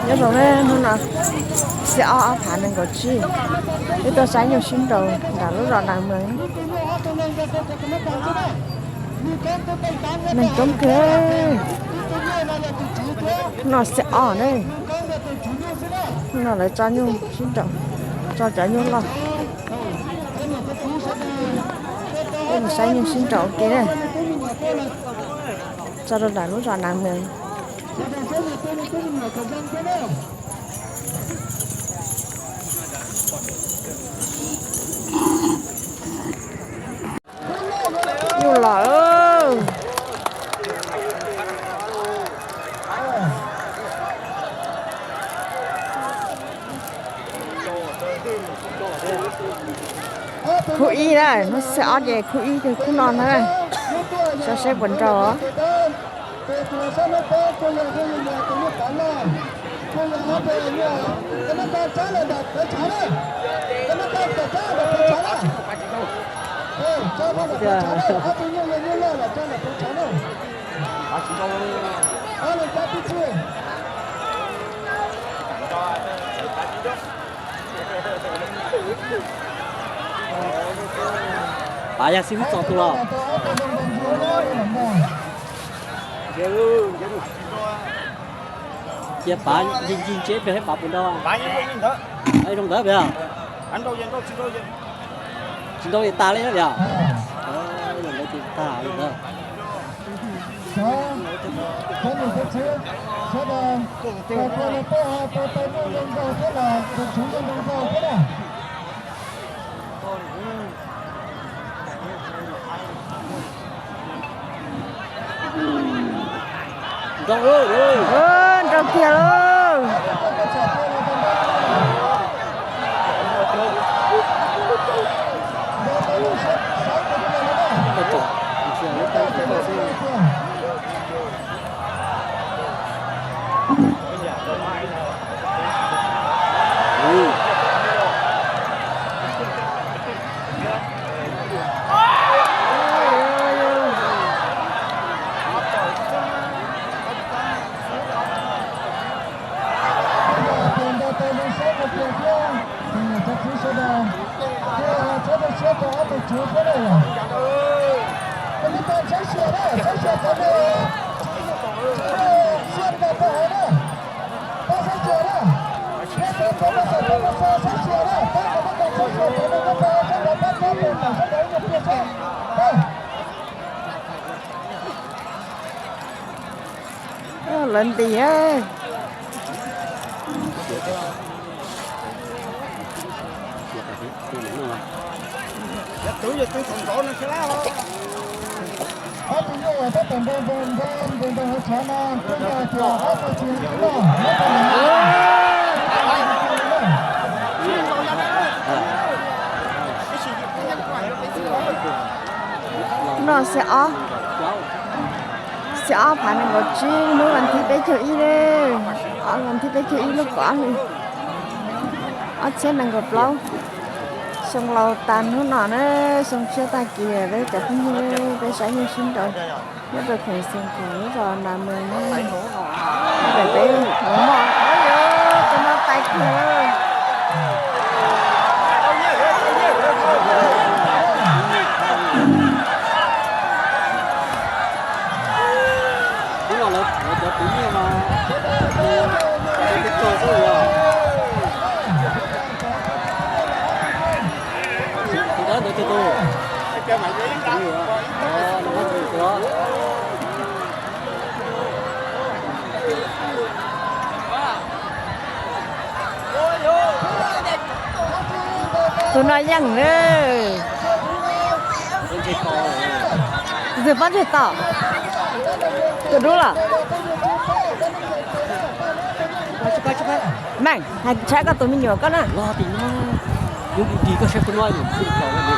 Nyob zoo na, hnub no xiab ob ob phav nees nkaum tsib, peb tuaj saib nyuj sib nraus nram lub zos Nas Mees. Neeg coob kawg. Hnub no xiab ob ne, hnub no lawv tso nyuj sib nraus, tso cov nyuj loj. Peb mus saib nyuj sib nraus ua ke na. Tso rau nram lub zos Nas Mees. Nyuj los. Khub ib na, hnub xiab ob ces khub ib ces khub no na. Saib seb puas nraus. Pav yog xib hwb txog tus los. Cia pav ncig ncig ntseb pem saib pav puas nraus. Zoo ntawd pem. Tsis nraus li tas li na yog. Tsis tas li ntawd. Nraus kiag lauj. Lawv nti. No xiab ob, xiab ob phav nees nkaum tsib, hnub vas thib peb caug ib, ob vas thib peb caug ib lub kaum ob hli, ob txhiab nees nkaum plaub. Xyoo laus tas hnub no na, xyoo tshiab tag kis peb cov phooj ywg peb saib nyuj sib nraus nyob rau kheem xeem kheem lub zos Nas Mees na. Peb mus moj, tus no tais kiag. Hnub no lawv cov tus nyiaj no tib tug xwb os. Tus dawb ntawd twg tus? Tus no yeej na. Tus twg pob ntseg tau? Tus dub los? Meej, hais tshawb koj tus me nyuam koj na. Los tim no, yus dim koj saib puas noj yus tsis tau li.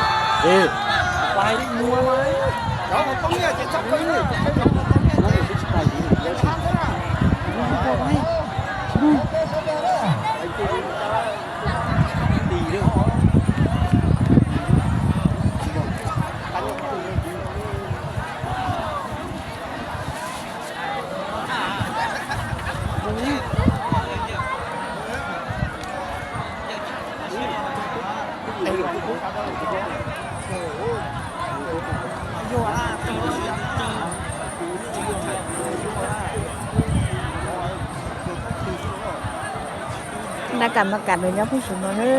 Tab kam no kam nws nyob pheej su no ne.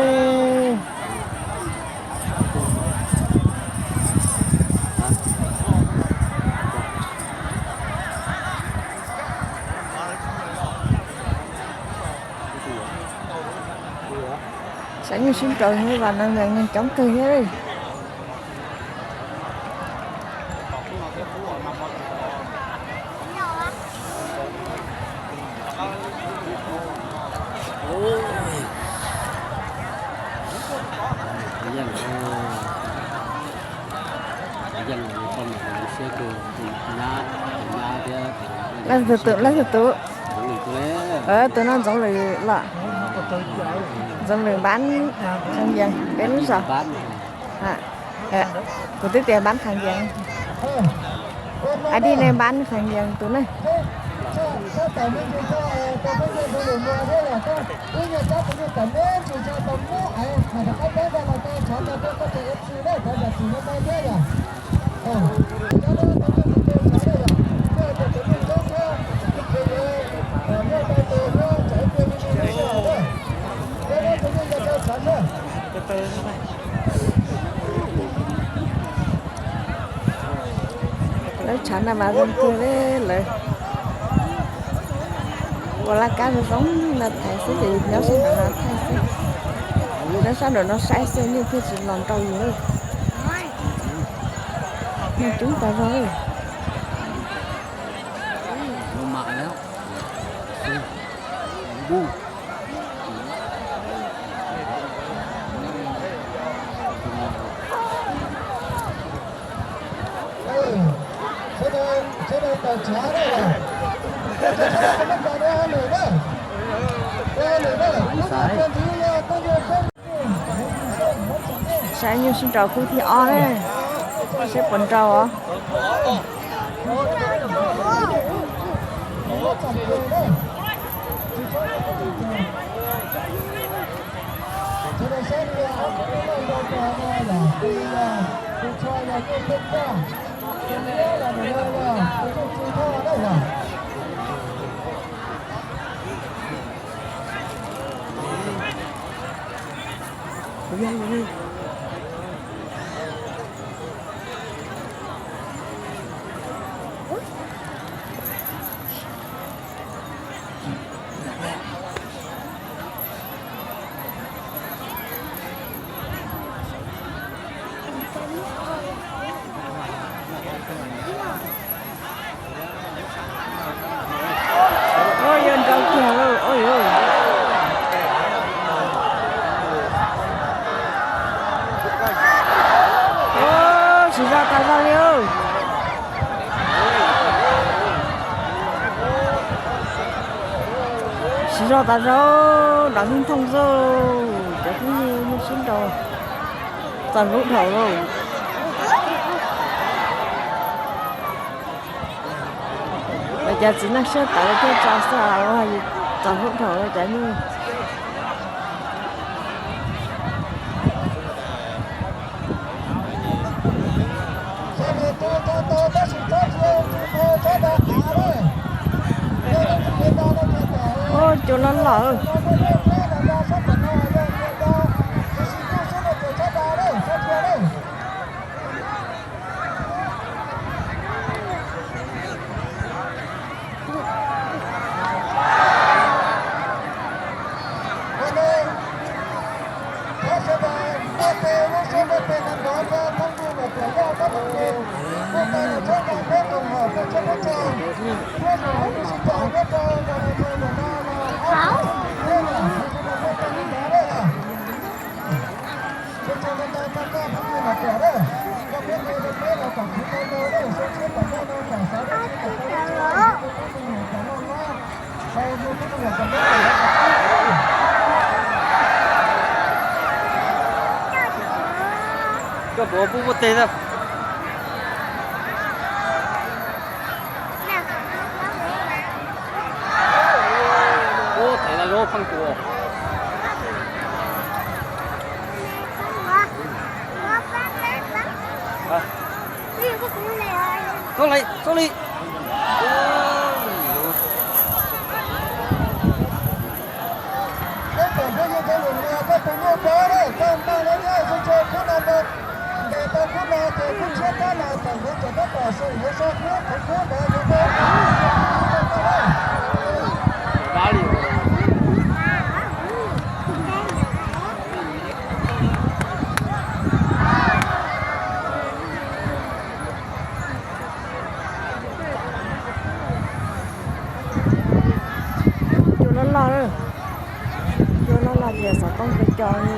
Saib nyuj sib nraus, vas neeg neeg coob kawg thiab. Leej twg tus, leej twg tus? Tus no Ntxoov Lwm los? Ntxoov Lwm npab Khas Yees peb lub zos. Kuv twb tias npab Khas Yees. Ib tug ne npab Khas Yees tus ne. Lawv tshav na mas zoo kawg li lawm. Ua laj kab zoo zoo no thaiv xwb ces nyob sab nraum no thaij xwb. Nyob sab nraum no saib xwb, nyuj thiaj tsis los nrau yus. Nyuj coob tas zog. Saib nyuj sib nraus khub thib ob ne, saib puas nrau os. Ua yuav nrau kiag lauj. Siv zog tas zog li. Siv zog tas zog, nrov nthoo xwb, cov phooj ywg sib nraus txog lub dhau lauj. Lawv cov txiv neej siab tawv thiaj tso xwb, txog lub dhau cov nyuj. Ua cua loj loj. Koj puas pub pub teg na? Ub, thev laj lub pheej tus. Txhob li, txhob li. Cua loj loj, cua loj loj ces xov tooj co co li.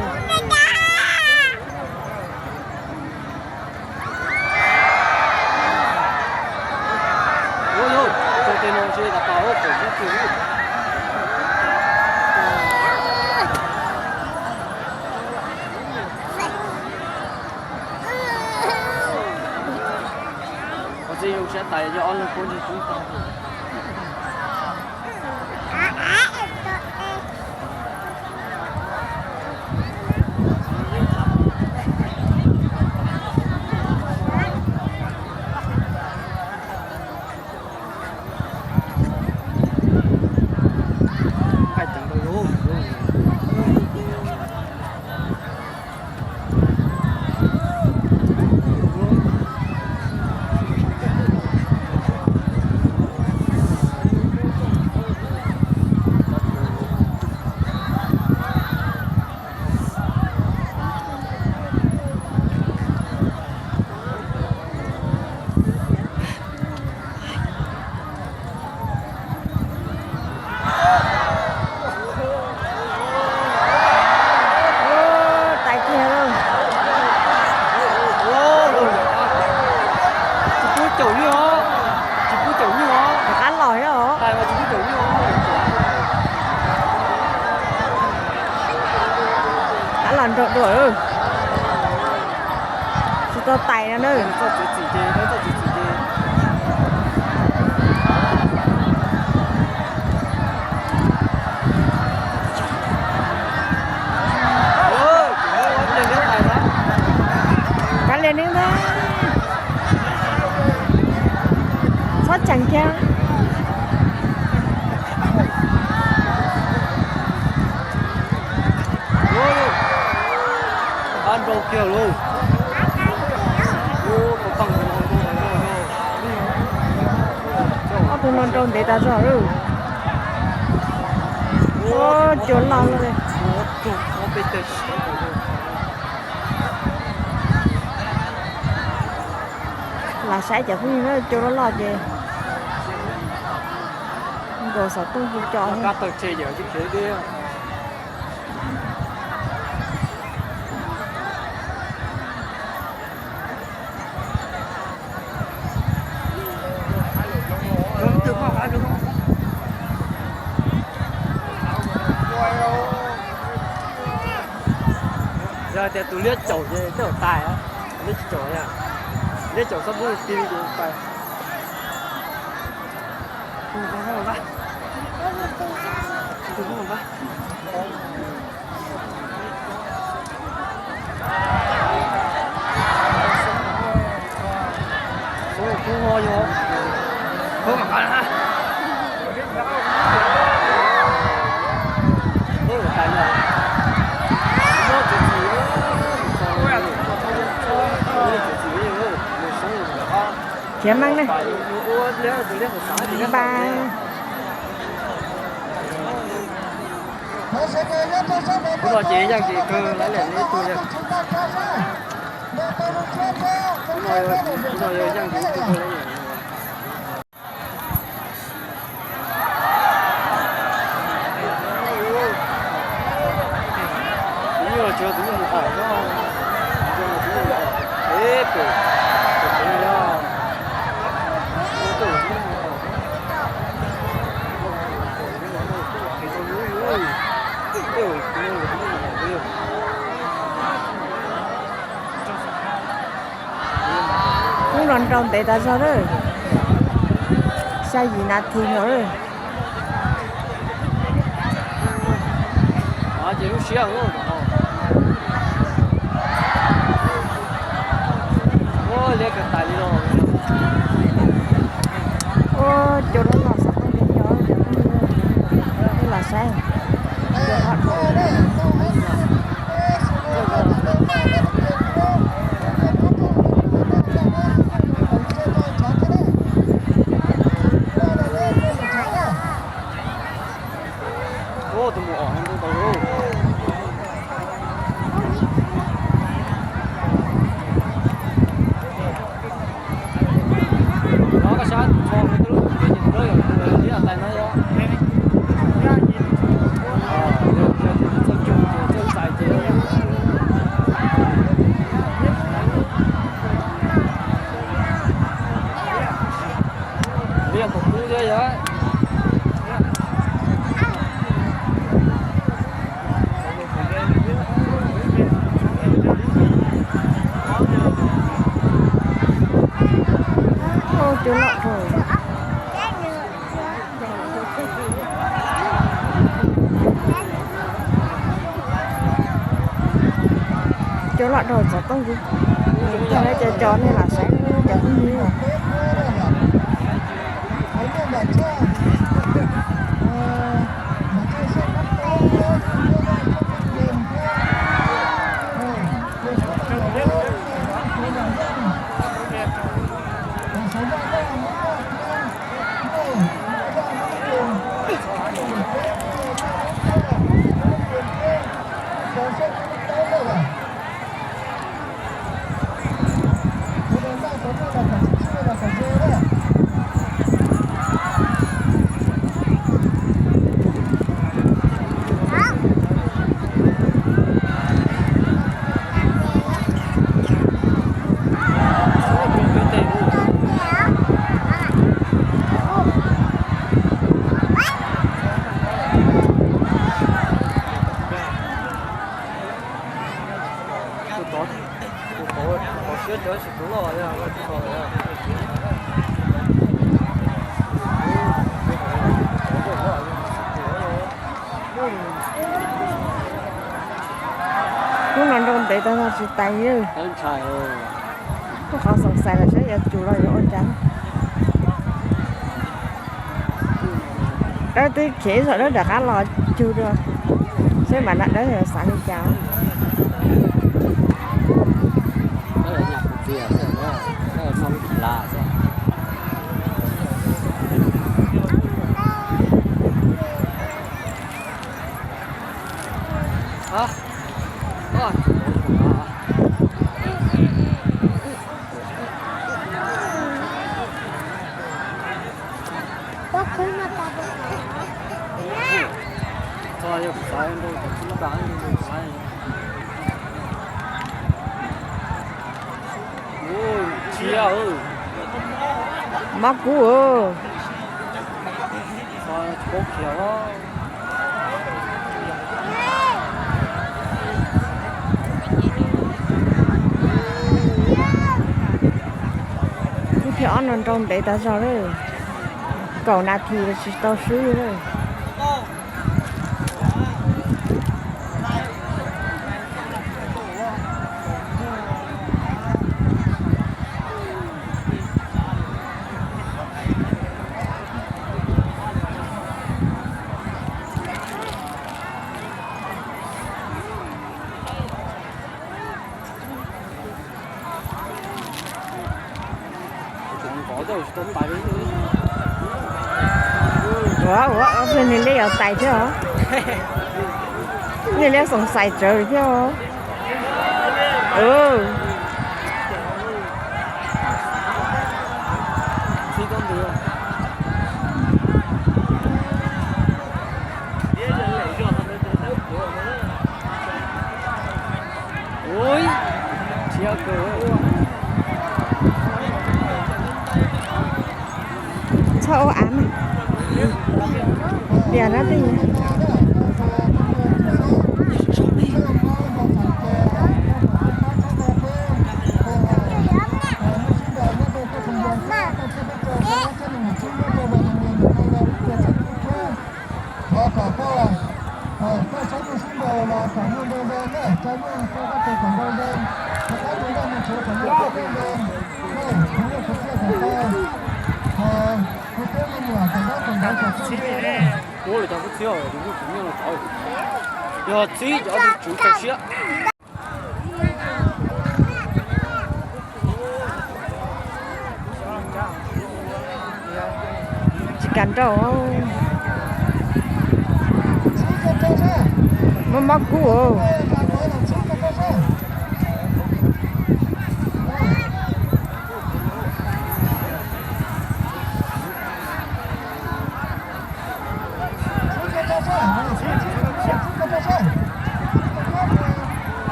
Qhov txhia zoo siab tas yog ob leeg poob ntsej tub tag. Tais kiag lauj. Tsis pub caum li os, tsis pub caum li os. Rov qab los thiab os. Tais mas tsis pub caum li os. Rov qab los nrog dua. Tsis tau tais no na. Txoj txiv txim ces, txoj txiv txim ces. Kav liam neeb ntag. Txhob tseem kiag. Qab nrau kiag lauj. Ob tug no nrau ntev tas zog lauj. Cua loj loj li. Lam saib cov phooj ywg na, cua loj loj ces nkaus xov tooj co co. Yog tias tus liab caum ces tej zaum tais, liab tsis caum, liab caum txhob pub ti li ces tais. Khiav meej ne. Npa. Hnub no ces yeej ces kawg lawv liam li ib tug yog. Hnub no yog yeej ces ib tug kawg lawv liam. Tus nyuj los tsis yog tus nyuj mus hom, tus nyuj mus hom, eb, pem, pem no yog, tus nyuj mus hom. Hnub no nrau ntev tas zog lawm, xya yim nas this no lawm. Ces lub siab, ua liab kawg tais li los. Ua cua loj loj xov tooj co co, nej los saib. Cua hot. Cua loj dhau. Cua loj dhau txov tooj. Cov cov nej lam saib cov phooj ywg. Hnub no nrau ntev tag no tsis tais li. Kuj qhov xoom xais los saib yuav tsum los yuav ua cas. Dawb twb khiav ib zaug dawb rov qab los cug dua, saib mas dawb yuav xav li cas. Mob kub. Ib thib ob no nrau ntev tas zog lawm, kaum nas this los tsis tau swb li lawm. Ua, ua, niag liab yuav tais thiab os. Niag liab xoom xais tsawv thiab os. Txhob ua av mas. Tias no tej Thov kom koj, koj saib nej sib nraus los kom muaj npau zoo na, tso muaj koj koj tus kom npau zoo, rov qab tus nkauj mus tshuav kom muaj koj npau zoo, nej tus nkauj tus txiaj kom tau, ho tus tub me nyuam kom ntaub kom ntawv kom txawj ntse na. Ua li cov kub txib tus nkauj tus nyiaj los tau, yog txib cov tus tswv txaus siab. Tsis kam nrauj. Mob mob kub.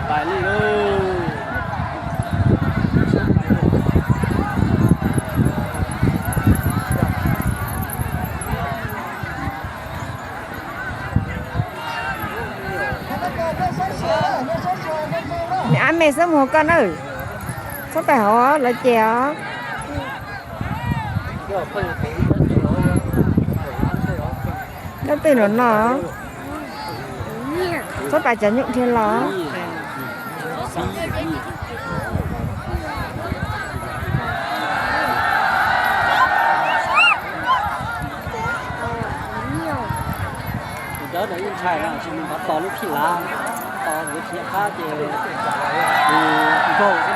Tais li lauj. Ab me xwb mus hauv koj na. Txhob pais hauv lawv ces os. Dab twg los no. Txhob pais cov nyuj dhia los. Tus dawb no yeej ntshai na, tsis mus nrov tos lub phij lav, tos lub phij qab ces nkaug xwb.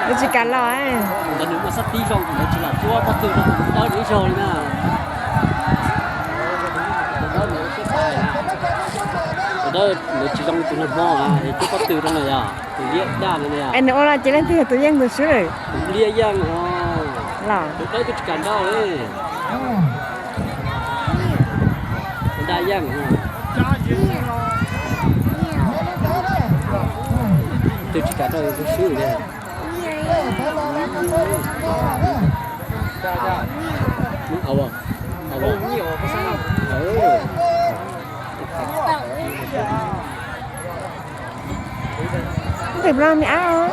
Nws tsis kam los. Tus ntawd nws muaj xab tib zoo, tus ntawd tsis lam tsuab pob tw rau tus dawb ib zaug li na. Tus dawb nws siab tais na. Tus dawb nws tsis zoo tus nag hmo es tsuab pob tw rau na yog tus liab daj no na yog. Es nws ua no ces leej twg yog tus yeej tus swb? Tus liab yeej os. Los tus dawb twb tsis kam nrauj li. Tus daj yeej os. Twb tsis kam nrauj tus swb li. Tus no me ab.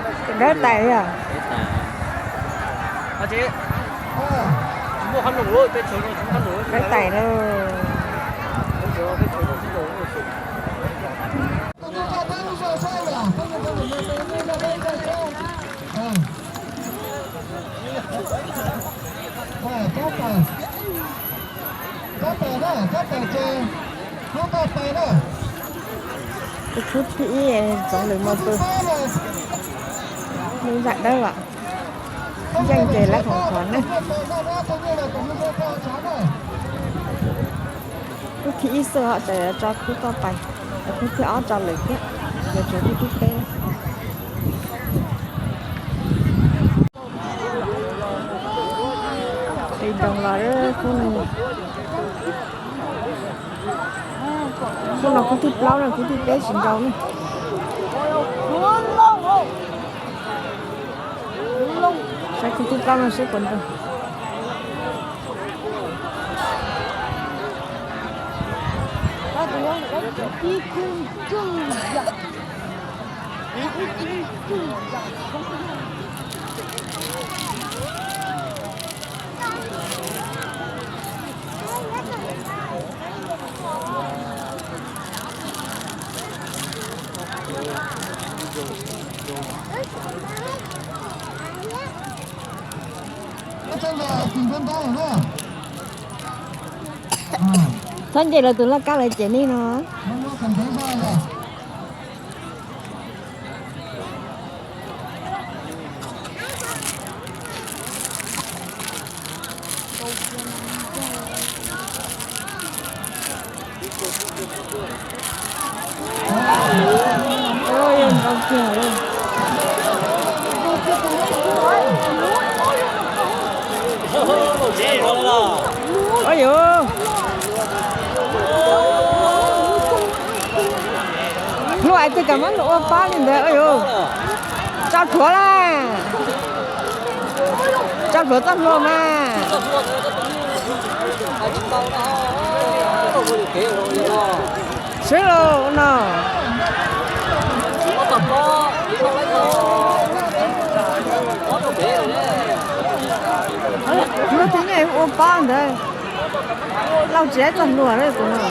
Dawb tais os. Dawb tais lauj. Tus khub thib ib Txoov Lwm Mos Pwg, lub zam dawb los yeej ces lawv khoom khov ne. Khub thib ib xwb ho tseem yuav tso khub koj pais, khub thib ob tso lawm thiab, yuav tshuav khub thib peb. Qis nroos los khub no, khub no khub thib plaub no, khub thib peb tsis nrau ne. Saib khub thib plaub no seb puas nrau. Txhob nce lawv tus laj kab lawv cev nej no. Ua yuav, hlua es twg kam muab luag ua pab li ntawd. Ua yuav, tso plhuav lawm, tso plhuav txoj hlua mas. Swb los no. Lub twg yeej ua pab ntawd, lauj tsis txog luag tus no.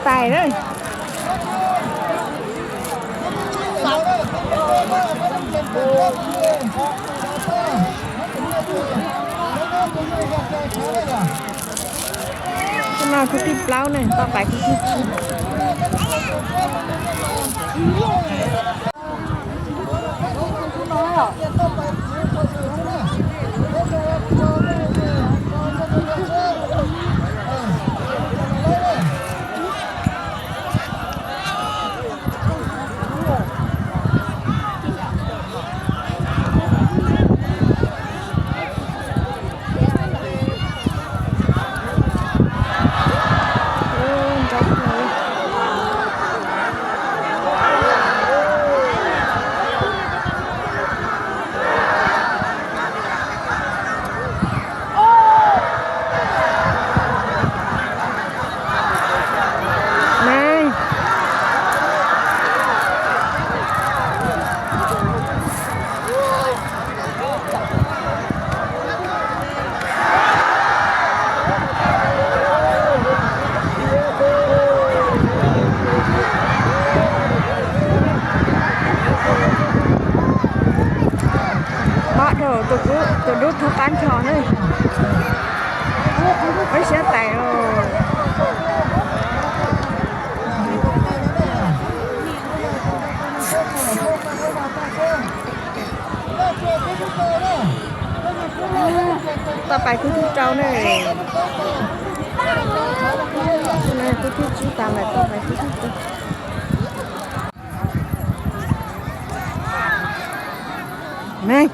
Tais na. Hnub no khub thib plaub ne, toj pais khub thib tsib. Mob dhau tus dub thoob qab nrho na. Peb siab tais os. Toj pais khub thib rau ne. Khub thib tsib tas lawm, toj pais khub thib rau.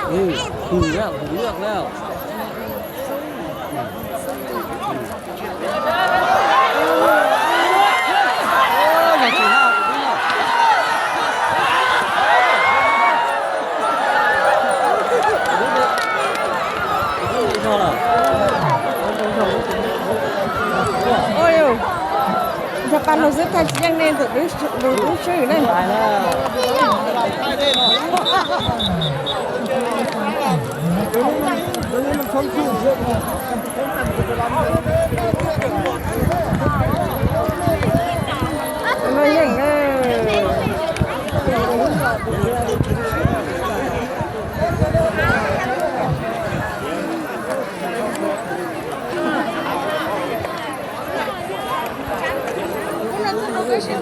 Hum, hum, hum, hum. Ua li, yog pab laug xwb thaij tsis yeej nej tus dub, tus dub swb ne. Ob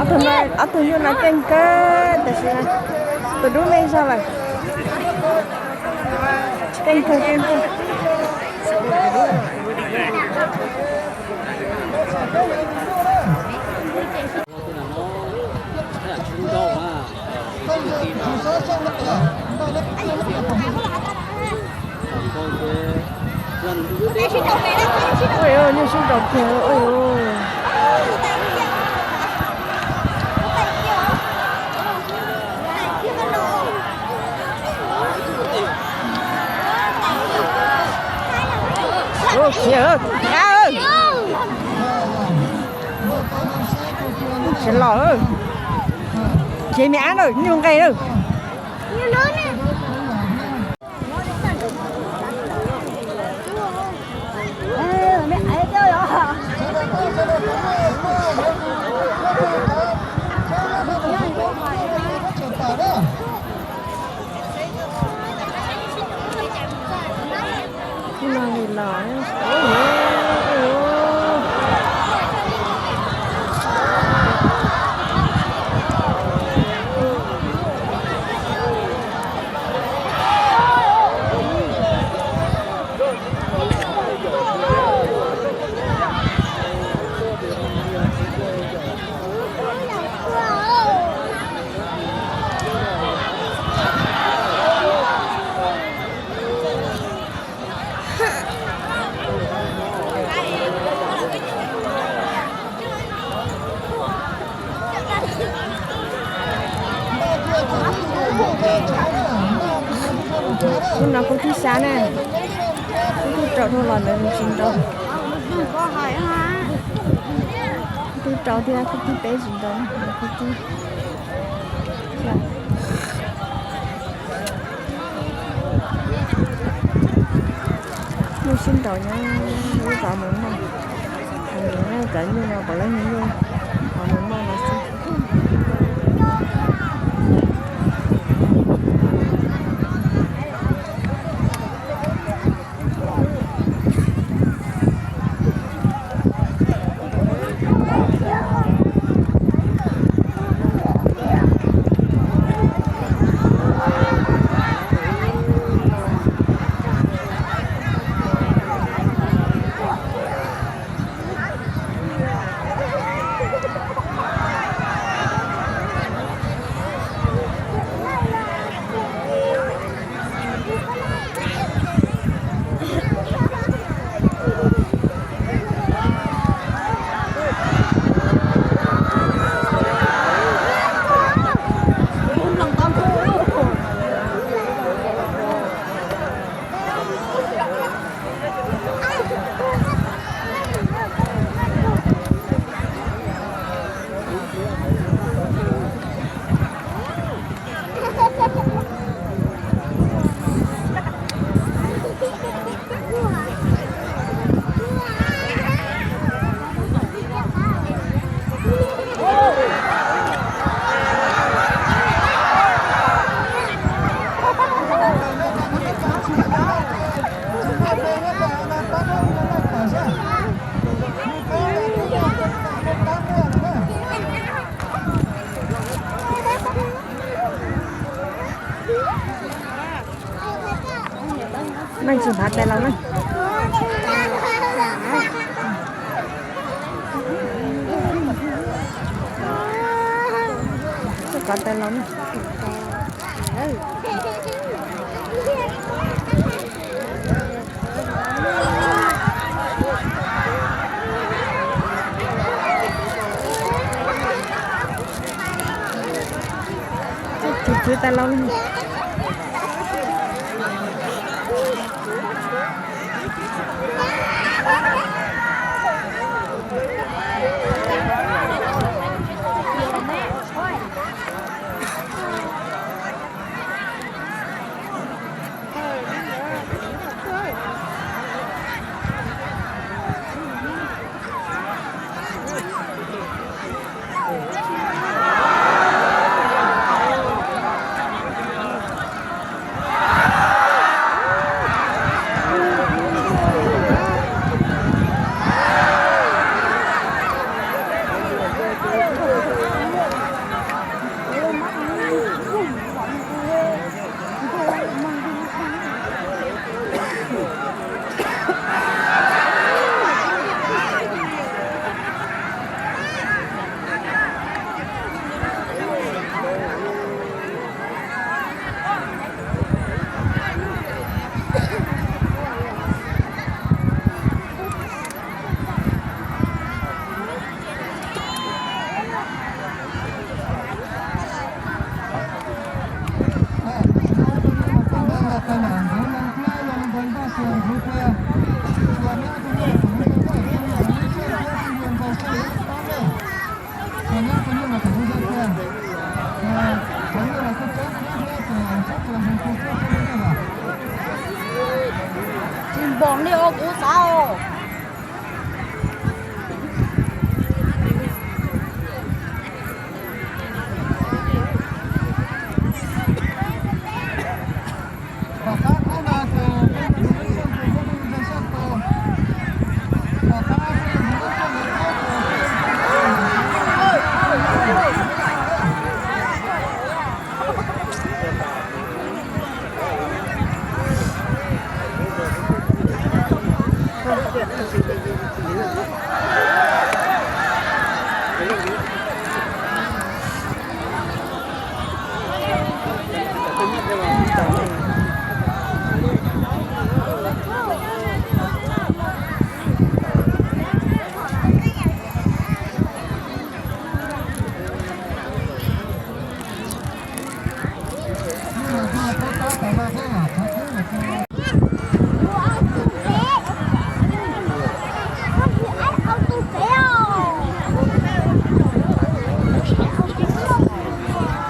tug no, ob tug nyuj no keej kawg, tab sis tus dub me zog lawm. Keej kawg, keej kawg. Ua, nyuj sib nraus kiag, ua. Khiav, khiav. Tsis los, khiav me ab na, nyuj nqe na. Hnub no khub thib xya na, khub thib rau dhau los ntawd nws tsis nrau. Khub thib rau thiab khub thib peb tsis nrau, khub thib Nyuj sib nraus nyob lub zos Maiv Moj. Cov nyuj no puav leej yog nyuj hauv Maiv Moj no xwb. Meej tsis nphav tes los na. Tsis nphav tes los na. Tsis txwv tes los na. Npaum li ua kuv xav os.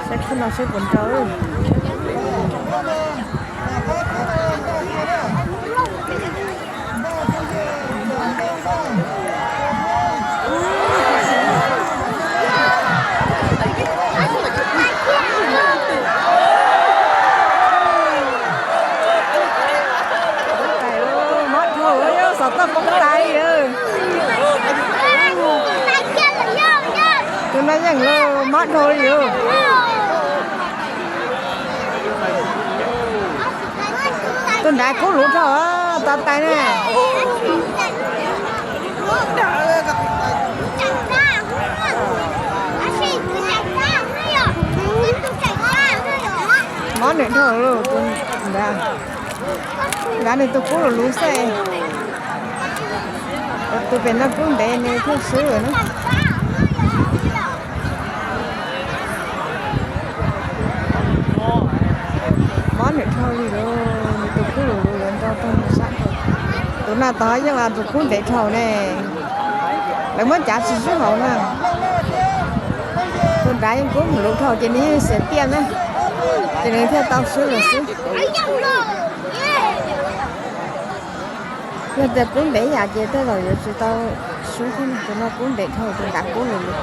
Saib khub no saib puas nrau. Mob dhau, xov tooj poob tas li. Tus no yeej mob dhau li os. Tus nrad kub luv dhau, to taw na. Mob nws dhau lawm tus nrad. Nrad nws tus kub luv luv xwb. Tus pem no kub ntev nws thiaj swb lawm na. Mob nws dhau li lawm, nws tus kub luv luv lawv nrau tau nws sab dhau. Tus no tod yeej tus kub ntev dhau ne. Lawv muab cav tsis swb hauv na. Tus nrad yeej kub luv dhau ces nws yeej xiav tiaj na, ces nws thiaj tau swb lawm xwb. Yog tias kub ntev yam ces tej zaum yuav tsis tau swb thiab, tus no kub ntev dhau, tus nrad kub luv luv.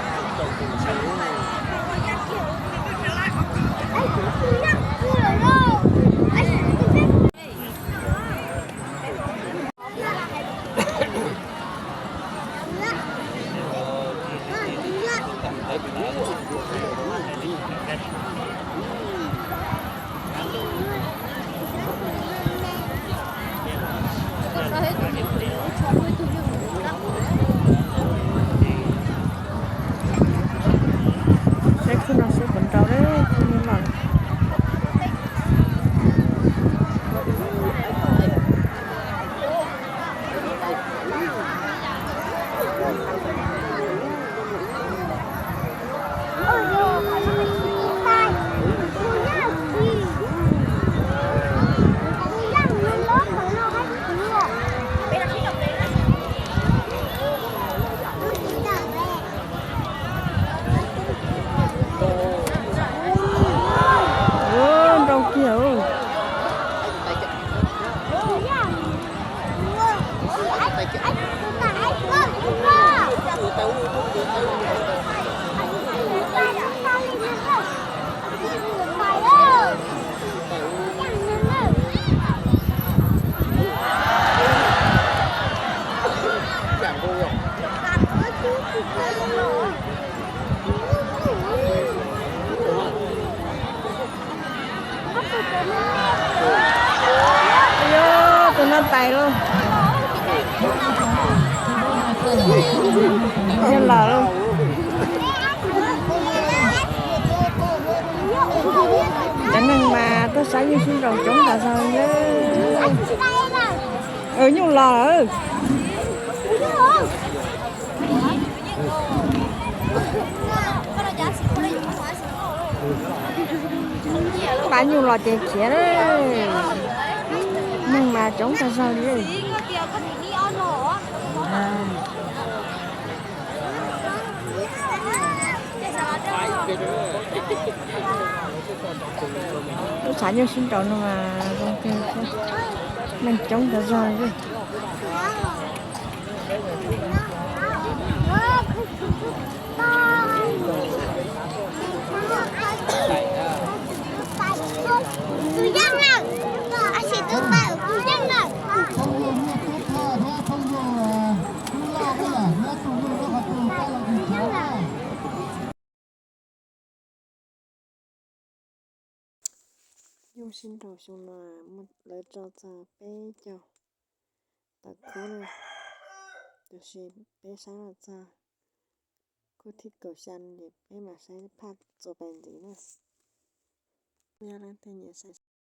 Saib khub no saib puas nrau lawm, khub no los. Nrau kiag. Tus no tais lauj. Yog los lauj. Cov neeg mas tuaj saib yeej sib nraus coob tas zog li. Nyuj los lawm. Pab nyuj los ces khiav, neeg mas coob tag zog li. Lub tshav nyuj sib nraus no mas zoo kawg thiab. Neeg coob tas zog li. Yooj sib nraus xyoo no lawv tso txog peb caug tawm khub na, tiam sis peb saib los txog khub thib kaum xya ces peb mam saib phaj txuas pais ntxiv na. Yog leej twg nyiam saib